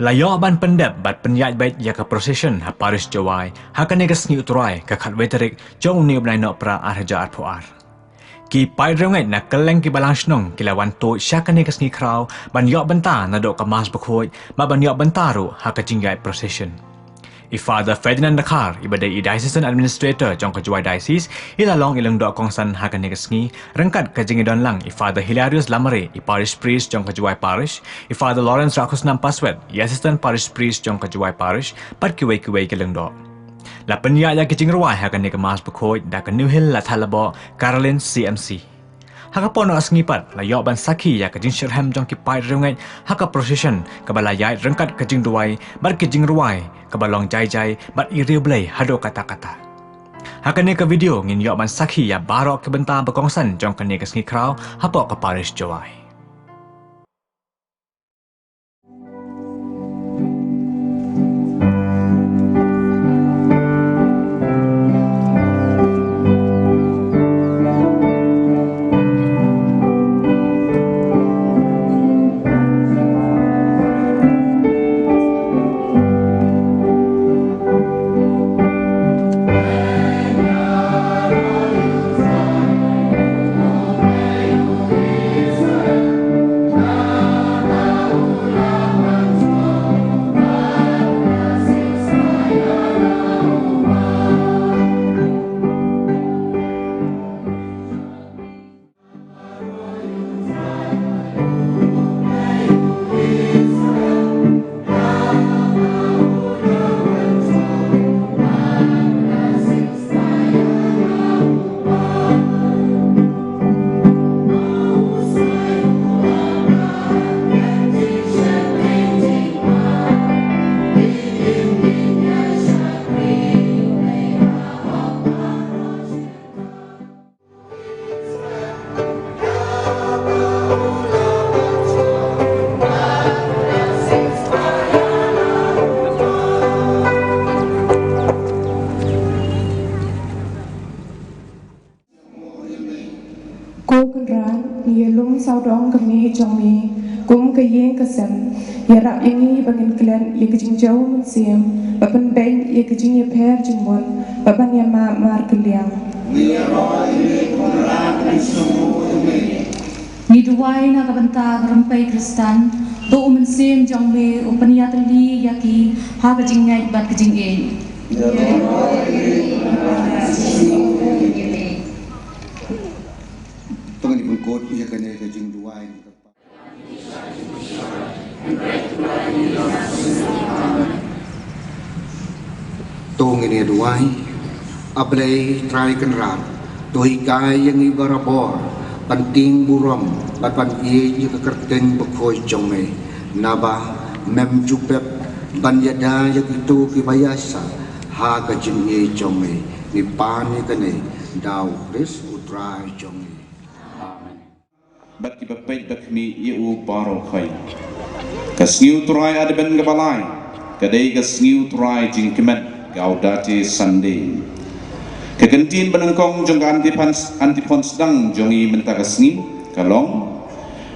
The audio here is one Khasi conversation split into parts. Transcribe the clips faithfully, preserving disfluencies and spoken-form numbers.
La ïoh ban pyndep bad pynïaid beit ïa ka procession ha Parish Jowai ha kane ka sngi U Trai, ka khatwei tarik jong une u bnai Nohprah ar hajar arphew ar. Ki paid riewngeit na kylleng ki balang shnong ki la wan tuid sha kane ka sngi khraw ban ïoh bynta naduh ka Mass Bakhuid bad ban ïoh bynta ruh ha ka jingïaid procession. I Father Ferdinand Dkhar, i ba dei i Diocesan Administrator jong ka Jowai Diocese, i la long i lyngdoh kongsan ha kane ka sngi, ryngkat ka jingïadon lang i Father Hilarius Lamare, i Parish Priest jong ka Jowai Parish, i Father Lawrence Rakhusknam Paswet, i Assistant Parish Priest jong ka Jowai Parish, bad kiwei kiwei ki lyngdoh. La pynïaid ïa ki jingrwai ha kane ka Mass Bakhuid da ka New Hill Latha Laboh, Caroline C M C. Ha ka por noh sngi pat, la ïoh ban sakhi ïa ka jingshitrhem jong ki paid riewngeit ha ka procession kaba la ïaid ryngkat ka jingduwai bad ka jingrwai kaba long jai jai bad i riewblei haduh katta katta. Ha kane ka video ngin ïoh ban sakhi ïa baroh ki bynta ba kongsan jong kane ka sngi khraw hapoh ka Parish Jowai. Ko Kynrad, ngi ïalum sawdong ka mih jong me kum ka ïing ka sem. Ïarap ïa ngi ba ngin klet ïa ka jingjaw mynsiem, ba pynbeit ïa ka jingïapher jingmut, ba ban ïamap markylliang. Ngi duwai na ka bynta ka rympei Khristan, to u Mynsiem jong me u pynïatylli ïa ki ha ka jingngeit bad ka jingïeit. To ngin ïa pynkut ïa kane ka jingduwai. To ngin ïa duwai. A Blei Trai Kynrad, to hikai ïa ngi barabor ban tieng burom bad ban ïeit ïa ka kyrteng bakhuid jong me. Naba mem ju pep ban ïada ïa kito kiba ïasaid ha ka jingïeit jong me. Ngi pan ïa kane da U Khrist U Trai jong ngi. Amen. Bad kiba peit ba khmih ïa u baroh khoit. Ka sngi U Trai Advent kaba lai ka dei ka sngi U Trai jingkmen, Gaudete Sunday. Ka kyntien ba nyngkong jong ka antiphon, antiphon sdang jong ngi mynta ka sngi ka long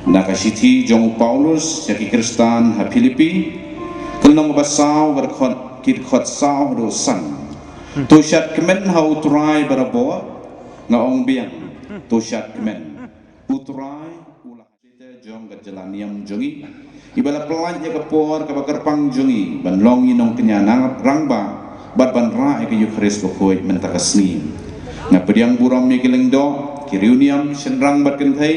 na ka shithi jong u Paulus ïa ki Khristan ha Philippi, ka lynnong kaba saw, ka dkhot, ki dkhot saw haduh san. To shad kmen ha U Trai barabor, nga ong biang, to shad kmen. U Trai u la ha. Te jong ka jylla niam jong ngi, iba la pyllait ïa ka por kaba kyrpang jong ngi ban long ïa nongkñia na rangbah bad ban rah ïa ka Eukharist bakhuid mynta ka sngi. Nga pdiang burom ïa ki lyngdoh, ki riewniam, shynrang bad kynthei,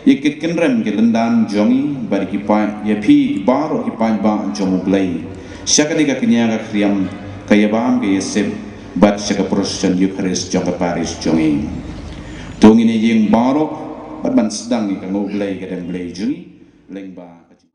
ïa ki kynrem ki lyndan jong ngi bad ïa ki paid, ïa phi baroh ki paidbah jong U Blei, sha kane ka kñia ka khriam, ka ïabam ka ïasep bad sha ka procession Eukharist jong ka parish jong ngi. To ngin ïeng baroh bad ban sdang ïa ka Nguh Blei ka dang Blei jong ngi lyngba ka jing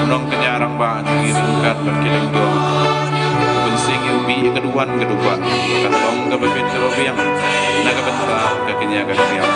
Nongkñia rangbah jong ngi ryngkat bad ki lyngdoh. Mynsiem ïa u bih ka duwan ka dubah. Kan long kaba bit kaba biang na ka bynta ka kñia ka kriaw.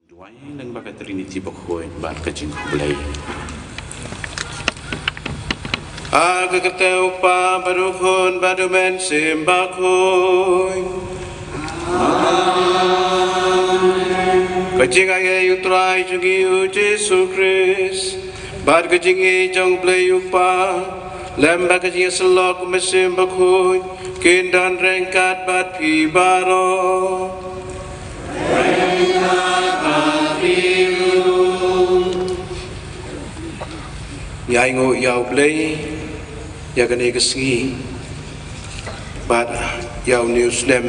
Duwai lyngba ka Trinity bakhuid bad ka jingkhublei. Ha ka kyrteng u Kpa bad u Khun bad u Mynsiem Bakhuid. Ka jingaiei u Trai jong ngi u Jisu Khrist bad ka jingïeit jong u Blei u Kpa lem bad ka jingïasyllok u Mynsiem Bakhuid kin don ryngkat bad phi baroh. Ngi ainguh ïa u Blei ïa kane ka sngi bad ïa une u snem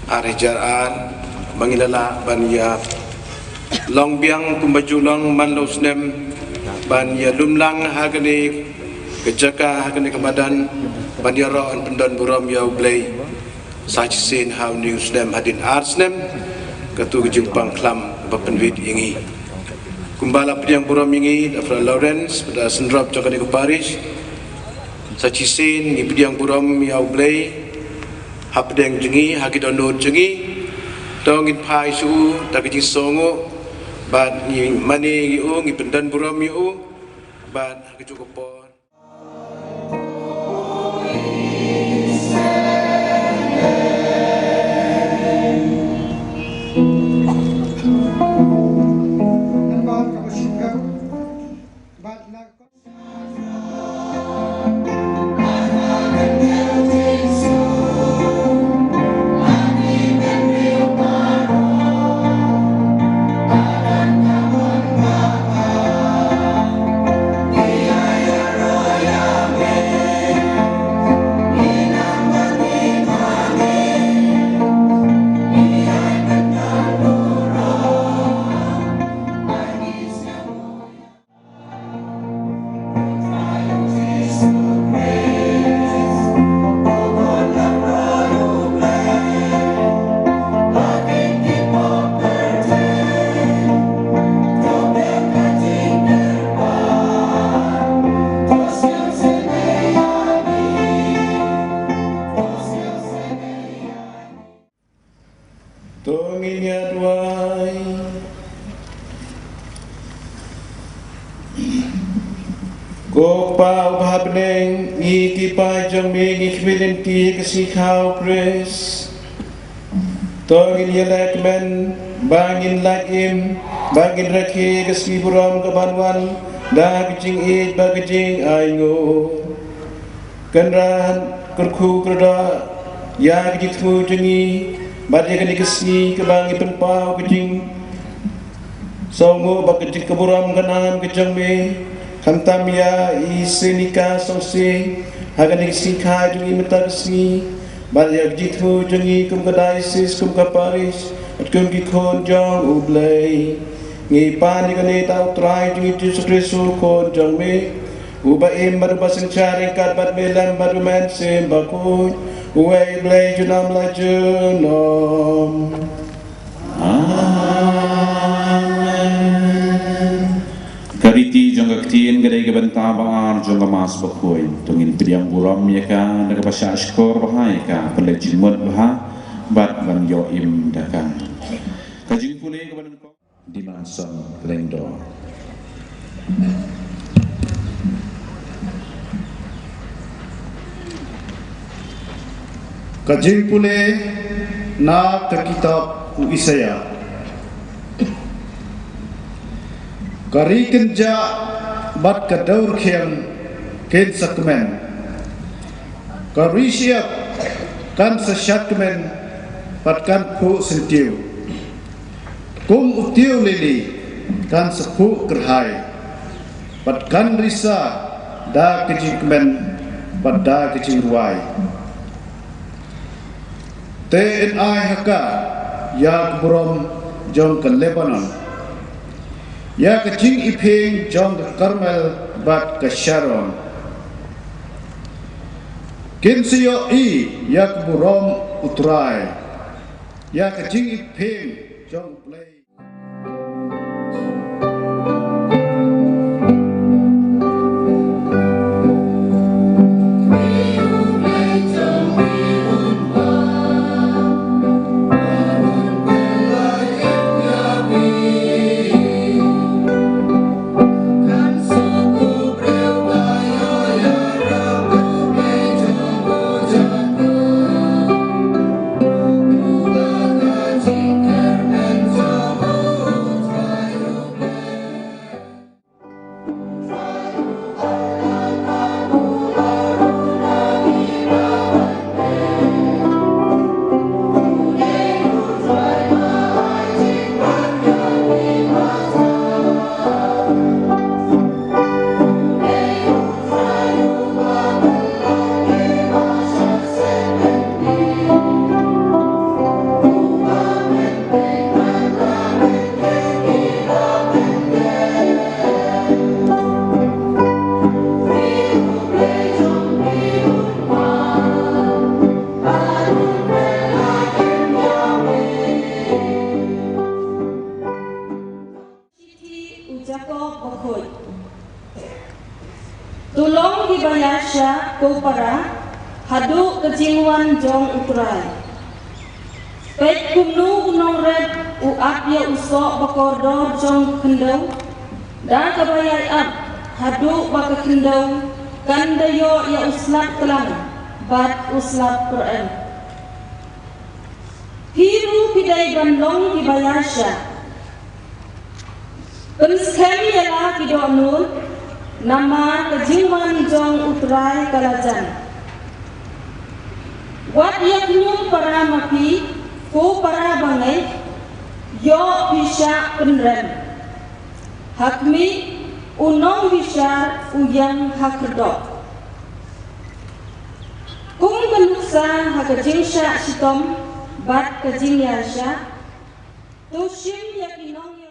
ar hajar ar ba ngi la lah ban ïa long biang kumba ju long man la u snem ban ïa lum lang ha kane ka jaka ha kane ka madan ban ïaroh ban pyndon burom ïa u Blei. Sa shisien ha une u snem hadien ar snem katu ka jingpang khlam ba pynwit ïa ngi. Kumba la pdiang burom ïa ngi da Father Lawrence, da syndrop jong kane ka parish. Sa shisien ngi pdiang burom ïa u Blei hapdeng jong ngi, ha ki dohnud jong ngi. To ngin phai sha u da ka jingsngewnguh bad ngi mane ïa u, ngi pyndon burom ïa u bad ha kajuh ka por. To ngin ïa duwai. Ko Kpa uba ha bneng, ngi ki paid jong me ngi khmih lynti ïa ka sngi khaw Khrist. To ngin ïa leh kmen ba ngin lait im, ba ngin rakhe ïa ka sngi burom ka ban wan da ka jingïeit bad ka jingainguh. Kynrad, kyrkhu kyrdoh ïa ka jingthmu jong ngi bad ïa kane ka sngi kaba ngi pynpaw ka jingsngewnguh bad ka jingburom ka nam ka jong me. Khamtam ïa i Senika Songse ha kane ka sngi kha jong ngi mynta ka sngi bad ïa ka jingthmu jong ngi kum ka diocese, kum ka parish bad kum ki khun jong U Blei. Ngi pan ïa kane da U Trai jong ngi Jisu Khrist U Khun jong me. Uba im bad uba synshar ryngkat bad me lem bad U Mynsiem Bakhuid, uwei U Blei junom la junom. Amen. Ka riti jong ka ktien ka dei ka bynta ba ar jong ka Mass Bakhuid. To ngin pdiang burom ïa ka da kaba shah shkor bha ïa ka, pynleit jingmut bha bad ban ïoh im da ka. Ka jingpule kaba nyngkong. Dimanson Lyngdoh. Ka jingpule na ka kitab u Isaïah. Ka ri kynjah bad ka dewrkhiang kin sa kmen. Ka ri shyiap kan sa shad kmen bad kan phuh syntiew. Kum u tiew lili kan sa phuh kyrhai bad kan risa da ka jingkmen bad da ka jingrwai. Te yn ai ha ka ïa ka burom jong ka Lebanon, ïa ka jingiphieng jong ka Karmel bad ka Sharon. Kin sa ïohi ïa ka burom U Trai, ïa ka jingiphieng jong U Blei. Shithi u Jakob bakhuid. To long kiba ïaishah ko para haduh ka jingwan jong U Trai. Peit kumno u nongrep u ap ïa u soh ba kordor jong ka khyndew. Da kaba ïai ap haduh ba ka khyndew kan da ïoh ïa u slap tlang bad u slap pyrem. Phi ruh phi dei ban long kiba ïaishah. Pynskhem ïa la ki dohnud, namar ka jingwan jong U Trai ka la jan. Wat ïa khñium para ma phi, ko para bangeit, ïoh phi shah pynrem. Ha khmih, u nongbishar u ïeng ha khyrdop. Kum ka nuksa ha ka jingshah shitom bad ka jingïaishah, to shim ïa ki nongïathuh.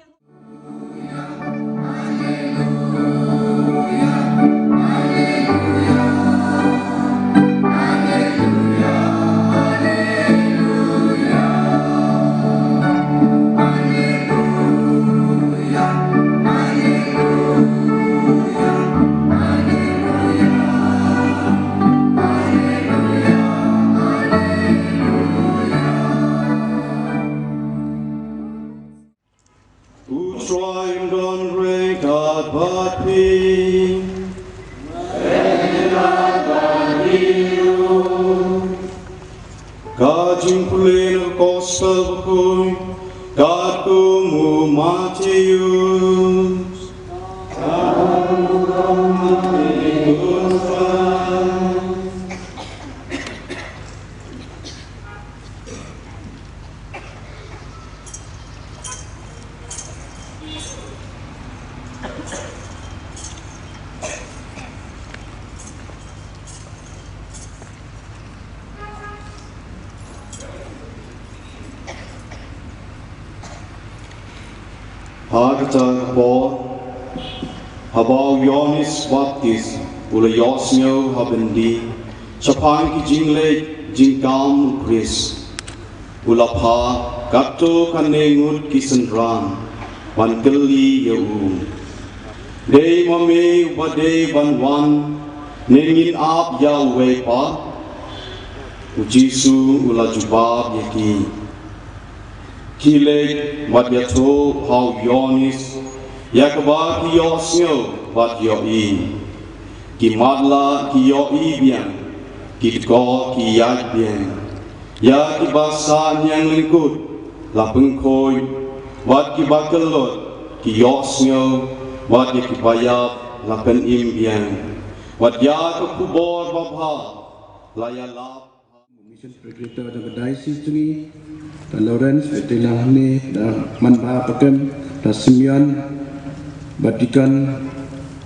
U Trai un don ryngkat bad phi. Ka jingpule na ka Gospel bakhuid katkum u Mathaios. Ha kata ka por, haba u Ïoannis Baptist u la ïohsngew ha byndi shaphang ki jingleit jingkam u Khrist, u la phah katto katne ngut ki synran ban kylli ïa u, "Dei ma me uba dei ban wan, ne ngin ap ïa uwei pat?" U Jisu u la jubab ïa ki, "Khie leit bad ïathuh ha u Ïoannis ïa kaba ki ïohsngew bad ïohi." Ki matlah ki ïohi biang, ki dkoh ki ïaid biang. Ïa kiba sah ñianglyngkut la pynkhuid, bad kiba kyllut ki ïohsngew, bad ïa kiba ïap la pynim biang. Bad ïa ka khubor babha la ïalap. Mission Secretary jong ka Diocese jong ngi, da Lawrence, da Teilang Hne, da Manbha Pakem, da Simeon, bad Deacon,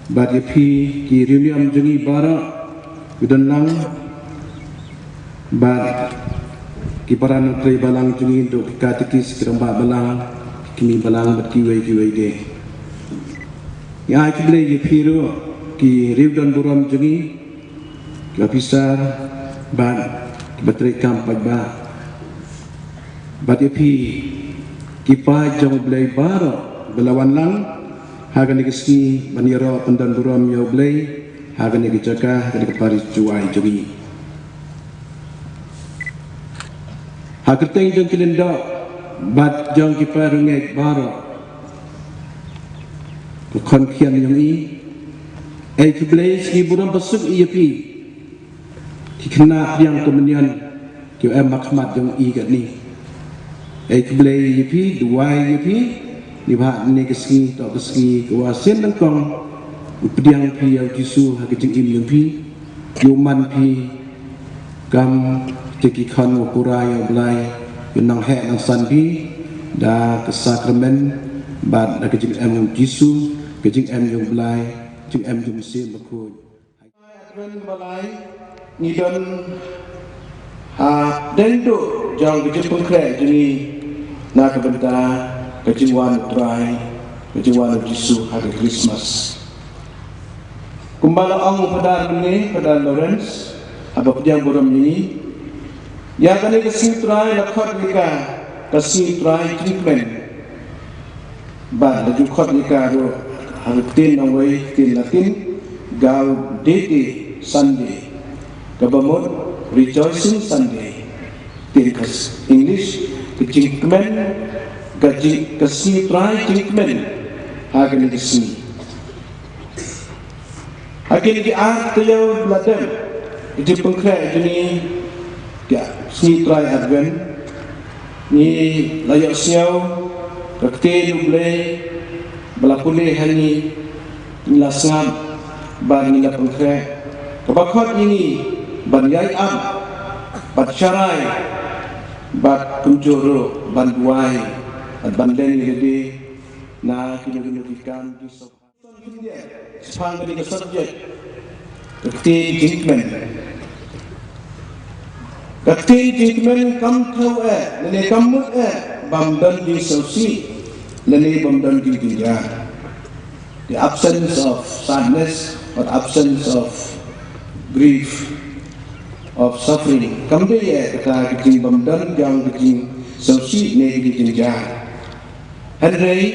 Bad ïa phi ki riewniam jong ngi baroh, ki don lang, bad ki para nongtrei balang jong ngi, dei ki katekis, ki rangbah balang, ki kmie balang, bad kiwei kiwei de. Ngi ai khublei ïa phi ruh ki riewdon burom jong ngi, ki ophisar, bad kiba trei kam paidbah. Bad ïa phi ki paid jong U Blei baroh ba la wan lang ha kane ka sngi ban ïaroh pyndon burom ïa U Blei ha kane ka jaka, ha kane ka parish Jowai jong ngi. Ha kyrteng jong ki lyngdoh bad jong ki para ngeit baroh, ka khon khian jong ngi, ai khublei sngi burom basuk ïa phi, ki khynnah pdiang kumne, ki em ha khmat jong ngi katne. Ai khublei ïa phi, duwai ïa phi, neibhah kane ka sngi, toh ka sngi kaba sien nyngkong u pdiang phi ïa U Jisu ha ka jingim jong phi, u man phi kum kita ki khun ba pura ïa U Blei, u nang heh nang san phi da ka sakramen bad da ka jingim jong U Jisu, ka jingim jong U Blei, jingim jong U Mynsiem Bakhuid. Advent ba lai ngi don ha dei duh jong ka jingpynkhreh jong ngi na ka bynta ka jingwan U Trai, ka jingwan U Jisu ha ka Christmas. Kumba la ong u Phadar mynne, Phadar Lawrence, haba pdiang burom ïa ngi, ïa kane ka sngi U Trai la khot ïa ka ka sngi U Trai jingkmen. Bad la ju khot ïa ka ruh ha ka ktien nongwei, ktien Latin, Gaudete Sunday, kaba mut Rejoicing Sunday. Ktien ka English, ka jingkmen, ka jing, ka sngi U Trai jingkmen ha kane ka sngi. Ha kine ki ar taïew la dep ka jingpynkhreh jong ngi ïa ka sngi Trai Advent, ngi la ïohsngew ka ktien U Blei ba la pule ha ngi, ngi la sngap bad ngi la pynkhreh, kaba khot ïa ngi ban ïai ap, ban sharai, bad kumjuh ruh ban duwai, bad ban len ïa lade na kino kino ki kam jingshongkha. Shaphang kane ka subject, ka ktien jingkmen. Ka ktien jingkmen kam thew eh lane kam mut eh ba ym don jingsngewsih lane ba ym don jingjynjar. The absence of sadness or absence of grief, of suffering. Kam dei eh kata ka jing, ba ym don jong ka jingsngewsih ne ka jingjynjar. Hynrei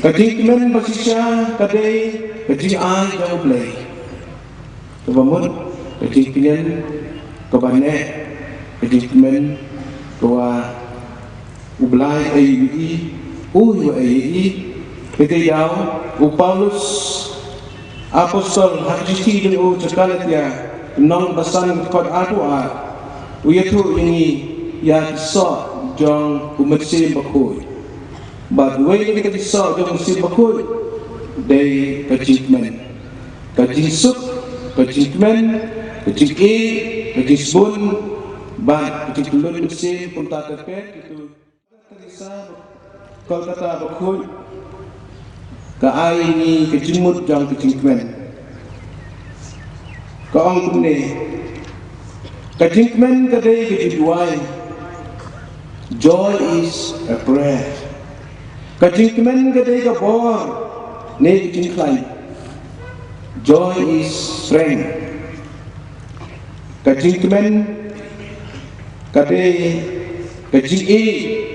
ka jingkmen ba shisha ka dei ka jingai jong U Blei, kaba mut ka jingkmen kaba neh, ka jingkmen kaba U Blei ai ïa i, u ïa ai ïa i. Kata ïa u Paulus Apostol ha ka shithi jong u sha ki Galatia, lynnong ba san, dkhot arphew ar, u ïathuh ïa ngi ïa ki soh jong U Mynsiem Bakhuid. Bad wei na kita ki soh jong U Mynsiem Bakhuid dei ka jingkmen, ka jingsuk, ka jingkmen, ka jingïeit, ka jingsbun, bad ka jingpynlut mynsiem. Kumta ka pet kitu. Theresa, Kolkata Bakhuid, ka ai ngi ka jingmut jong ka jingkmen. Ka ong kumne, ka jingkmen ka dei ka jingduwai. Joy is a prayer. Ka jingkmen ka dei ka bor ne ka jingkhlaiñ. Joy is strength. Ka jingkmen ka dei ka jingïeit.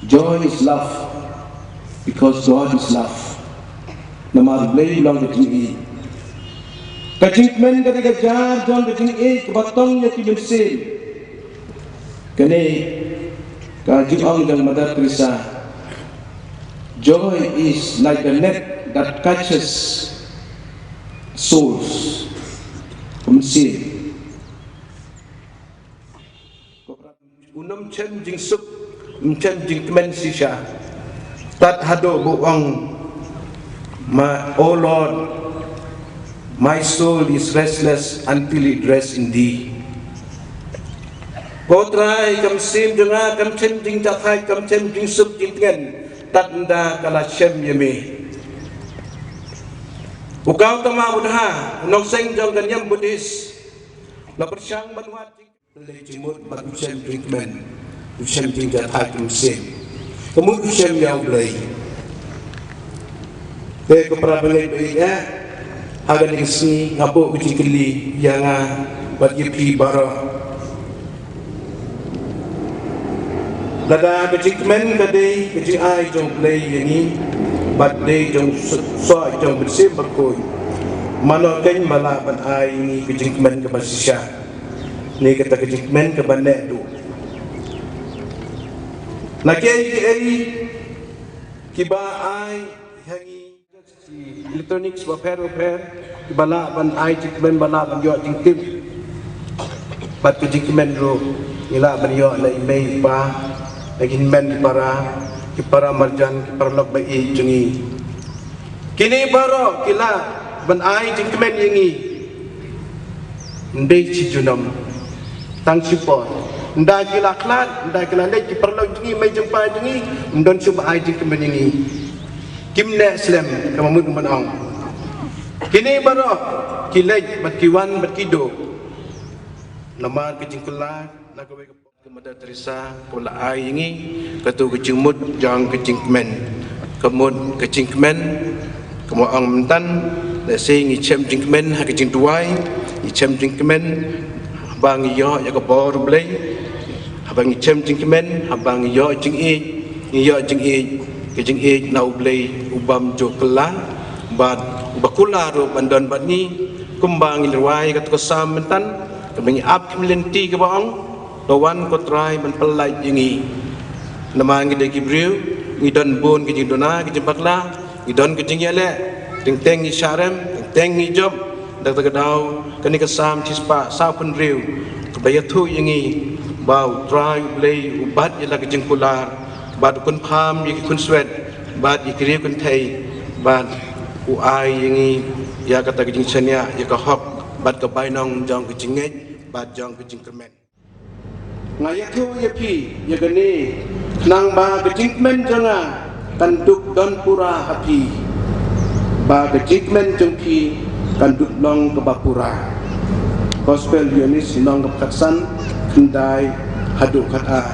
Joy is love, because God is love. Namar U Blei u long ka jingïeit. Ka jingkmen ka dei ka jar jong ka jingïeit kaba tong ïa ki mynsiem. Kane ka jingong jong Mother Teresa. Joy is like a net that catches souls. Ka mynsiem. Un ym shem jingsuk, ym shem jingkmen shisha, tad haduh ba u ong, my, "Oh Lord, my soul is restless until it rests in thee." Ko Trai, ka mynsiem jong nga kam shem jingjahthait, kam shem jingsuk jingtngen, tad ynda ka la shem ïa me. U Gautama Buddha, u nongseng jong ka niam Buddhist, u la pyrshang ban wad jingkmen, u la leh jingmut bad u shem jingkmen, u shem jingjahthait jong u Mynsiem. Ka mut u shem ïa U Blei. Te ko para bangeit ba ïeit, ha kane ka sngi nga buh ka jingkylli ïa nga bad ïa phi baroh. Lada ka jingkmen ka dei ka jingai jong U Blei ïa ngi, bad dei jong u soh jong u Mynsiem Bakhuid, mano keiñ ba lah ban ai ïa ngi ka jingkmen kaba shisha, ne kata ka jingkmen kaba neh duh? Na kiei kiei kiba ai ha ngi electronics bapher bapher, kiba lah ban ai jingkmen, ba lah ban ïoh jingtip. Bad ka jingkmen ruh ngi lah ban ïoh na i mei i pa, na ki hynmen ki para, ki para marjan, ki paralok ba ïeit jong ngi. Kine baroh ki lah ban ai jingkmen ïa ngi. Ym dei shi junom, tang shipor. Ynda ki la khlad, ynda ki la leit ki paralok jong ngi, mei jong pa jong ngi, ym don shuh ba ai jingkmen ïa ngi. Kim neh slem, kaba mut ban ong. Kine baroh ki leit bad ki wan bad ki duh namar ka jingkular na kawei ka pop. Ka Mother Teresa ka la ai ïa ngi kato ka jingmut jong ka jingkmen. Ka mut ka jingkmen, kumba ong mynta, lehse ngi shem jingkmen ha ka jingduwai, ngi shem jingkmen haba ngi ïoh ïa ka bor U Blei, haba ngi shem jingkmen haba ngi ïoh jingïeit, ngi ïoh jingïeit, ka jingïeit na U Blei u bym ju kylla bad uba kular ruh ban don bad ngi. Kumba ngi la rwai kato ka Salm mynta, kaba ngi ap ki lynti kaba ong, to wan ko Trai ban pyllait ïa ngi. Namar ngi dei ki briew, ngi don bun ki jingduna, ki jingbakla, ngi don ki jingïaleh, teng teng ngi shah rem, teng teng ngi jop. Da kata ka daw kane ka Salm shispah sawphew hynriew kaba ïathuh ïa ngi ba U Trai U Blei u bat ïa la ka jingkular, bad u kyrpad ïa ki khunswet bad ïa ki riewkynthei, bad u ai ïa ngi ïa kata ka jingshaniah, ïa ka hok bad ka bainong jong ka jingngeit bad jong ka jingkyrmen. Nga ïathuh ïa phi ïa kane, khnang ba ka jingkmen jong nga kan dup don pura ha phi, ba ka jingkmen jong phi kan dup long kaba pura. Gospel Ïoannis lynnong kaba khatsan, khyndai haduh khatar.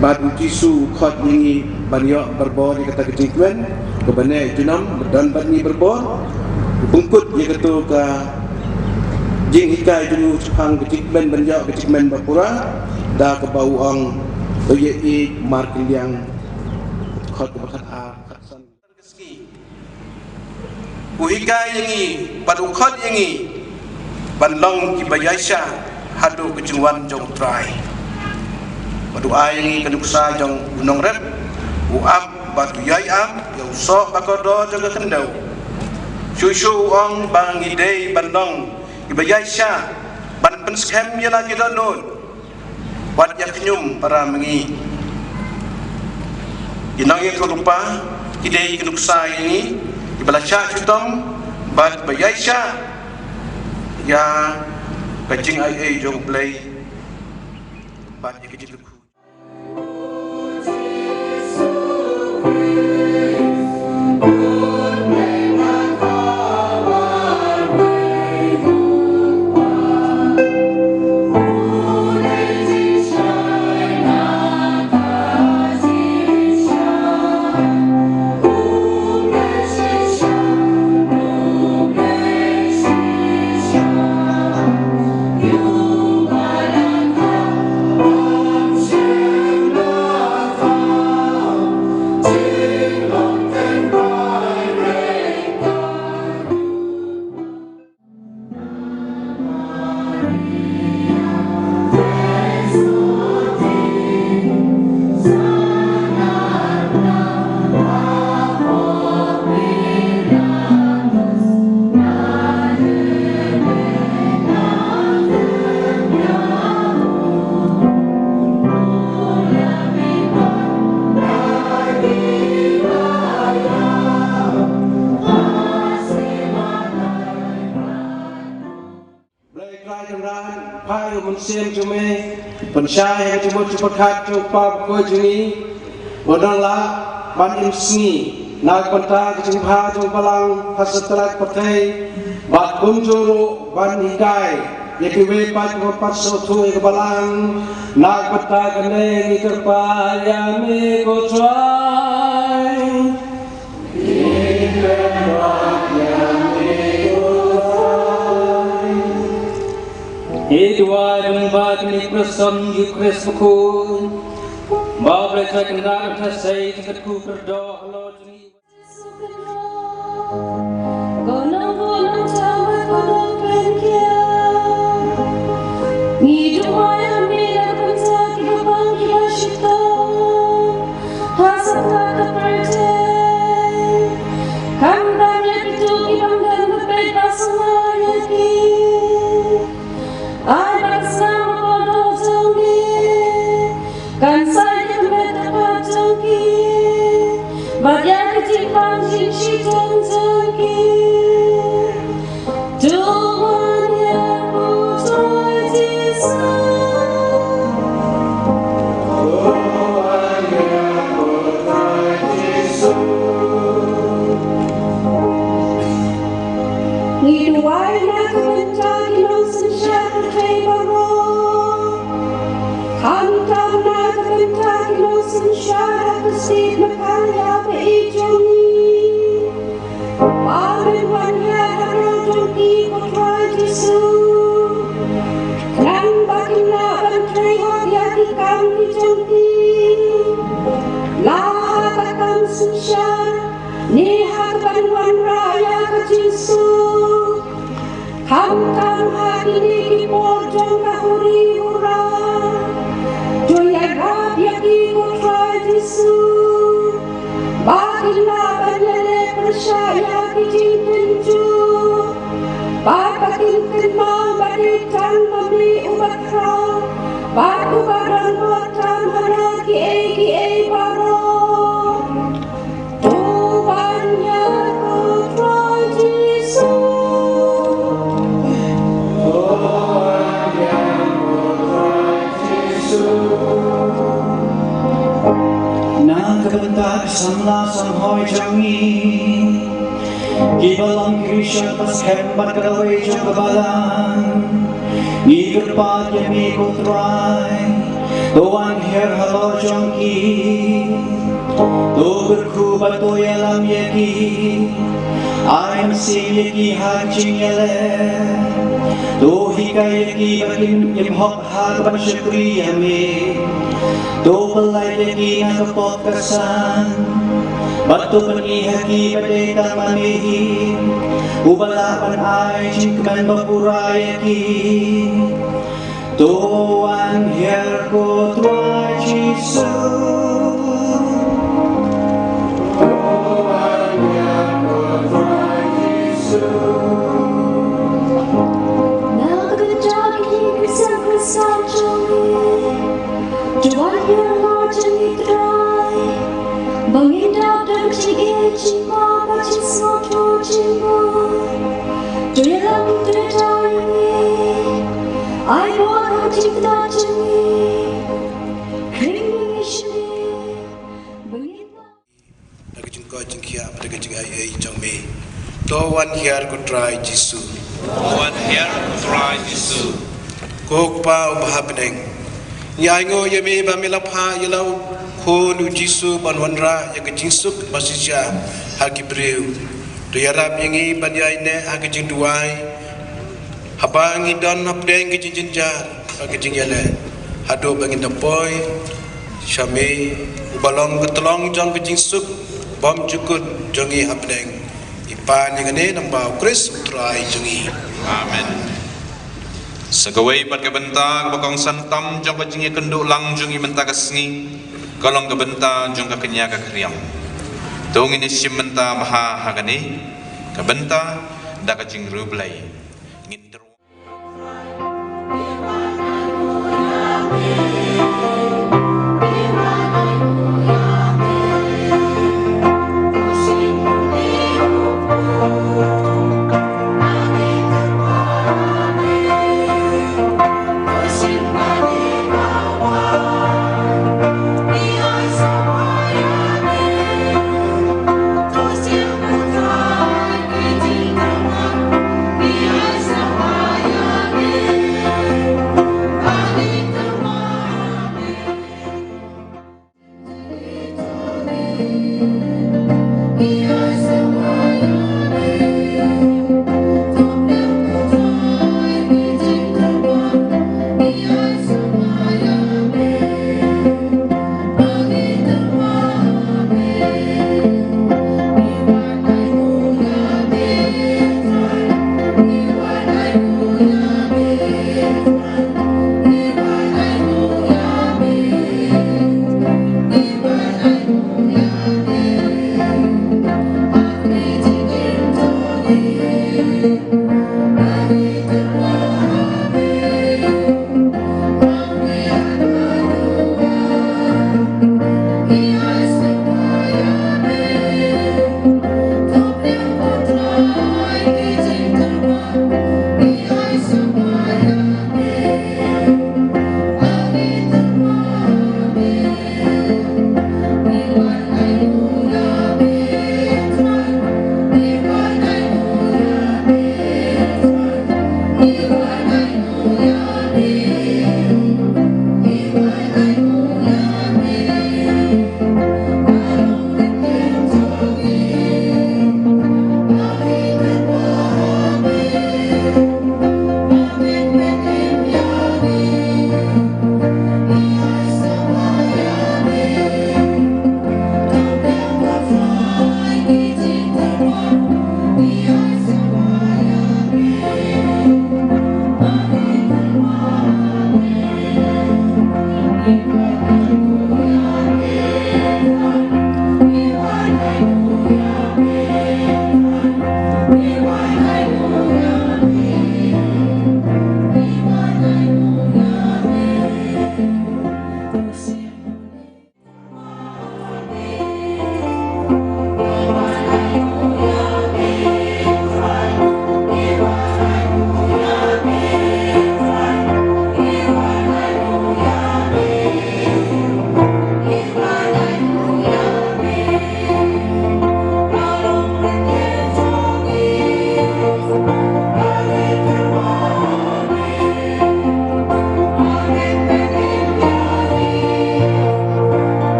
Bad U Jisu u khot ïa ngi ban ïoh barabor ïa kata ka jingkmen kaba neh junom, ba don bad ngi barabor. U pynkut ïa kato ka jinghikai jong u shaphang ka jingkmen ban ïoh ka jingkmen ba pura, da kaba u ong, to ïa ïeit markylliang. Khot kaba khatar, khatsan. U hikai ïa ngi bad u khot ïa ngi ban long kiba ïaishah haduh ka jingwan jong U Trai. Bad u ai ïa ngi ka nuksa jong u nongrep, u ap bad u ïai ap ïa u soh ba kordor jong ka khyndew. Shuh shuh u ong ba ngi dei ban long kiba ïaishah, ban pynskhem ïa la ki dohnud, wat ïa khñium para ma ngi. Ki nongïathuhlypa ki dei ki nuksa ïa ngi kiba la shah shitom bad ba ïaishah ïa ka jingai ei jong U Blei bad ïa ka jingkyrkhu. Blei Trai Kynrad, phai u Mynsiem jong me, pynshai ha ka jingmut jingpyrkhat jong u Kpa Bakhuid jong ngi, ba un nang lah ban im sngi Na ka bynta ka jingbha jong ka balang ha shatei pyrthei, bad kumjuh ruh ban hikai ïa kiwei pat kiba pat sngewthuh ïa ka balang. Na ka bynta kane ngi kyrpad ïa me ko Trai. Ngi duwai lyngba kane ka Khrist, Jisu Khrist bakhuid, ba u Blei Trai Kynrad un ïashem ïa ka kyrdoh halor jong ngi. Ko Nongbuh Nongthaw bad ko Nongpynïaid, ngi duwai ïa me na ka bynta kiba bang kiba shitom ha satlak ka pyrthei, khamtam ïa kito ki bym don ba peit ba sumar ïa ki. Ai ba ka snam bakordor jong me kan salia ïa ka met ka phad jong ki, bad ïa ka jingpang jingshitom jong ki. To wan ïa ko Trai Jisu. Ngi duwai na ka bynta ki nongsynshar pyrthei baroh, khamtam na ka bynta ki nongsynshar ha ka state Meghalaya ba ïeit jong ngi. Ba men wan hiar halor jong ki ko Trai Jisu, khnang ba kin lah ban trei hok ïa ki kam ki jong ki, la ha ka kam synshar ne ha kaban wanrah ïa ka jingsuk. Khamtam ha kine ki por jong ka huri hura, to ïarap ïa ki ko Trai Jisu, ba kin lah ban ïaleh pyrshah ïa ki jingtynjuh, bad ba kin kynmaw ba dei tang ma me uba khraw bad uba don bor tam halor kiei kiei baroh. To wan ïa ko Trai Jisu. Na ka bynta ki samla samhoi jong ngi, kiba long ki rishon ba skhem bad ka dawai jong ka balang, ngi kyrpad ïa me ko Trai, to wan hiar halor jong ki, to kyrkhu bad to ïalam ïa ki, ai mynsiem ïa ki ha ka jingïaleh, to hikai ïa ki ba kin im hok ha kaban shakri ïa me. To pynlait ïa ki na ka pop ka san, bad to pyni ha ki ba dei tang ma me hi uba lah ban ai jingkmen ba pura ïa ki. To wan hiar ko Trai Jisu. Na ka bynta ki Khristan Khristan jong ngi, to wan hiar halor jong ngi Trai, ba ngin dap da ka jingïeit jingmap bad jingsngewthuh jingmut. To ïalam to ïada ïa ngi, ai ba ka jingkynmaw jong ngi khring ïa ngi sha me, ba ngin Da ka jingkoit jingkhiah bad da ka jingaiei jong me. To wan hiar ko Trai Jisu. To wan hiar ko Trai Jisu. Ko Kpa uba ha bneng, ngi ainguh ïa me ba me la phah ïa la u Khun u Jisu ban wanrah ïa ka jingsuk ba shisha ha ki briew. To ïarap ïa ngi ban ïaineh ha ka jingduwai haba ngi don hapdeng ka jingjynjar bad ka jingïaleh, haduh ba ngin da poi sha me uba long ka tyllong jong ka jingsuk bymjukut jong ngi hapdeng. Ngi pan ïa kane lyngba u Khrist u Trai jong ngi. Amen. Sa kawei pat ka bynta kaba kongsan tam jong ka jingïakynduh lang jong ngi mynta ka sngi ka long ka bynta jong ka kñia ka khriam. To ngin ïashim bynta bha ha kane ka bynta da ka jingriewblei. Ngin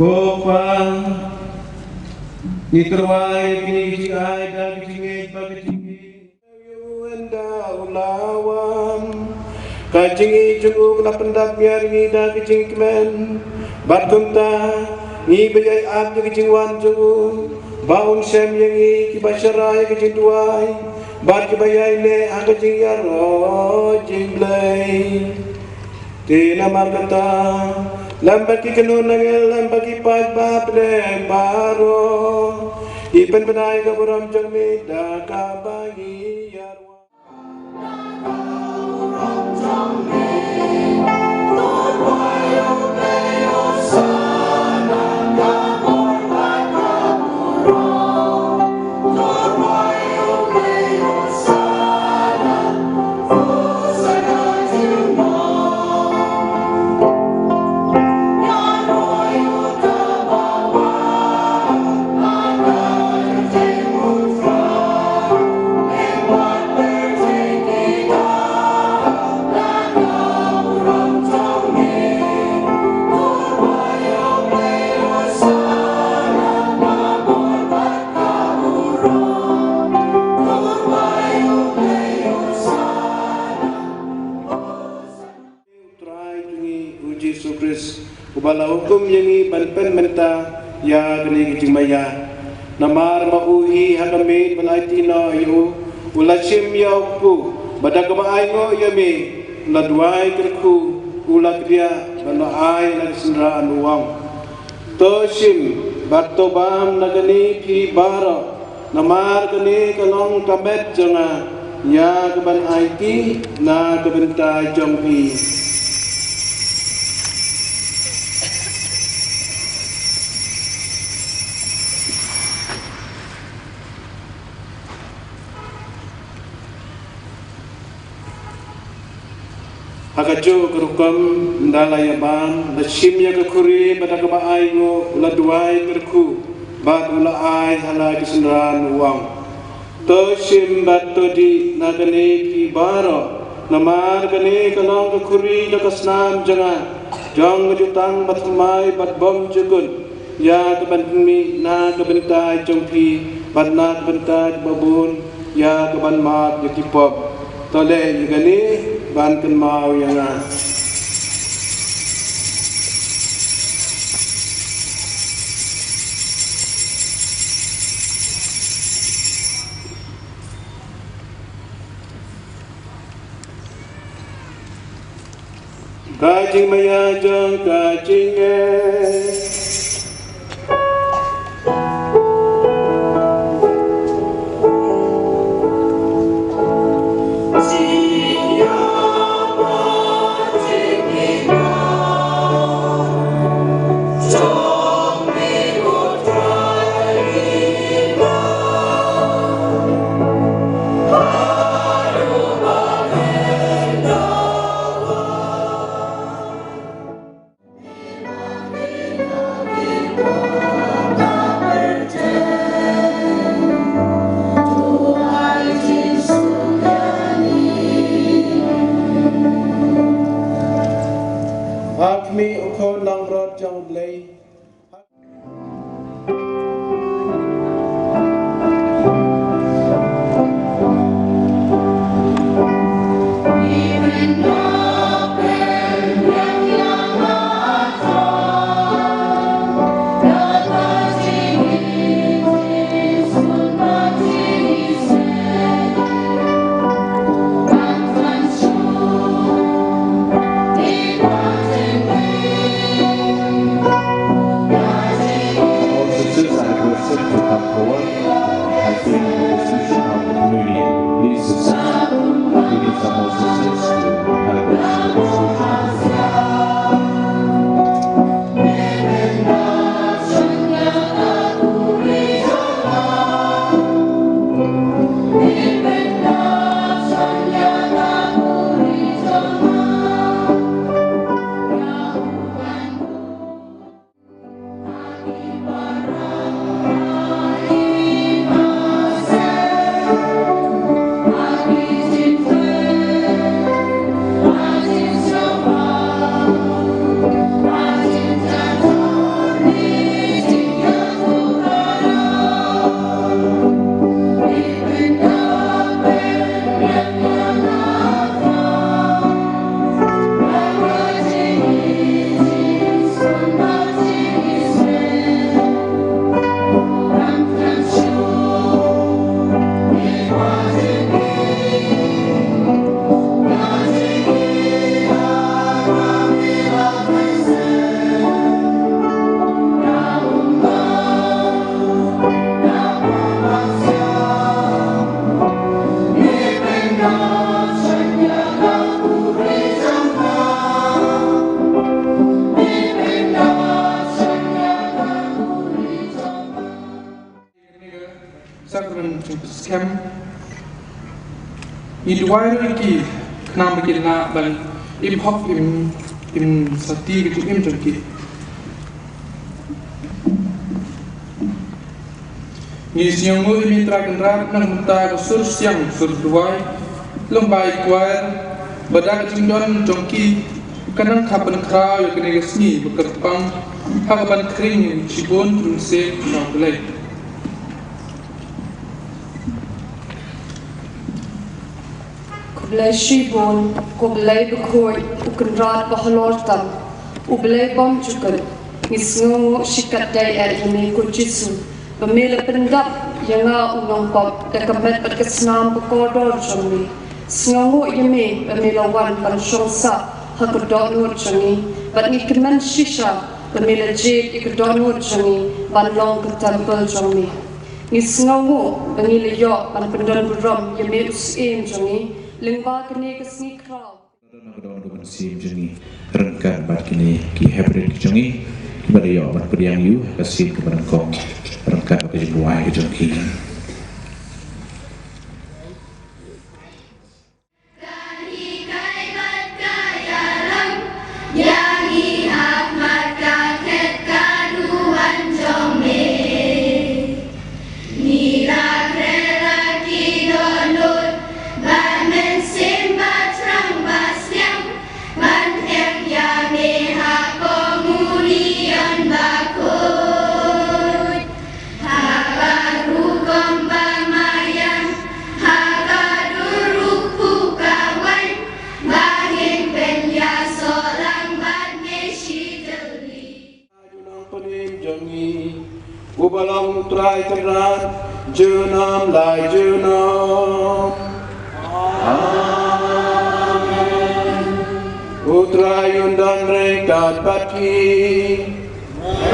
Ko Pa, ngi tyrwa ïa kine ki jingai da ki jingngeit bad ki jingngeit. Ynda u la wan, ka jingïeit jong u ka la pyndap ïa ngi da ka jingkmen. Bad kumta ngi ba ïai ap ïa ka jingwan jong u, ba un shem ïa ngi kiba shah ïa ka jingduwai bad kiba ïaineh ha ka jingïaroh jong U Blei. Te namar kata, lem bad ki kynhun angel, lem bad ki paidbah bneng baroh, ngi pynbna ïa ka burom jong me da kaba ngi ïaroh. U Trai jong ngi u Jisu Khrist, uba la hukum ïa ngi ban pynmynta ïa kane ka jingmaïa. Namar ba u hi ha ka miet ban aiti noh ïa u, u la shim ïa u kpu, bad da kaba ainguh ïa me, u la duwai kyrkhu, u la kdiah, bad u la ai la ka synran, u ong: To shim bad to bam na kane phi baroh, namar kane ka long ka met jong nga, ïa kaban aiti na ka bynta jong phi. Ha kajuh ka rukom, ynda la ïa bam, la shim ïa ka khuri, bad da kaba ainguh, u la duwai kyrkhu, bad u la ai ha la ki synran, u ong: To shim bad to dih na kane ki baroh, namar kane ka long ka khuri da ka snam jong nga, jong ka jutang bathymmai bad bymjukut, ïa kaban pynmih na ka bynta jong phi bad na ka bynta jong kiba bun, ïa kaban map ïa ki pop. To leh ïa kane ban kynmaw ïa nga. Ka jingmaïa jong ka jingeh. Ha khmih u khun langbrot jong U Blei. All sisters are requested to come forward, uh, helping in the distribution of the communion. Please, sisters, we need some more sisters to help us in the distribution of the communion. Sakramen jong ka skhem. Ngi duwai ruh ïa ki khnang ba kin lah ban im hok im, im sati ka jingim jong ki. Ngi sngewnguh ïa me Trai Kynrad na ka bynta ka sur siang sur duwai, lyngba i choir, bad da ka jingdon jong ki, kan nang kham pynkhraw ïa kane ka sngi ba kyrpang ha kaban khring ïa shibun ki mynsiem jong U Blei. Khublei shibun, ko Blei bakhuid, u Kynrad bahalor tam, u Blei bymjukut. Ngi sngewnguh shikatdei eh ïa me ko Jisu, ba me la pyndap ïa nga u nongpop da ka met bad ka snam ka kordor jong me. Sngewnguh ïa me ba me la wan ban shong sah ha ka dohnud jong ngi, bad ngi kmen shisha ba me la jied ïa ka dohnud jong ngi ban long ka templ jong me. Ngi sngewnguh ba ngi la ïoh ban pyndon burom ïa me u Syiem jong ngi lyngba kane ka sngi khraw. Don na ka dohnud u Mynsiem jong ngi ryngkat bad kine ki heprit jong ngi kiba la ïoh ban pdiang ïa u ha ka sien kaba nyngkong ryngkat bad ka jingduwai ka jong ki. Ka hikai bad ka ïalam ïa ngi ha khmat ka khet ka duwan jong me. Ngi la khreh la ki Junom la junom. Amen. U Trai un don ryngkat bad phi.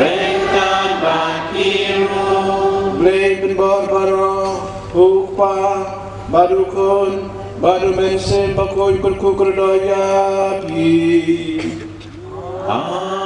Ryngkat bad phi ruh. Blei pynbor baroh, u Kpa, bad u Khun, bad u Mynsiem Bakhuid kyrkhu kyrdoh ïa phi. Amen.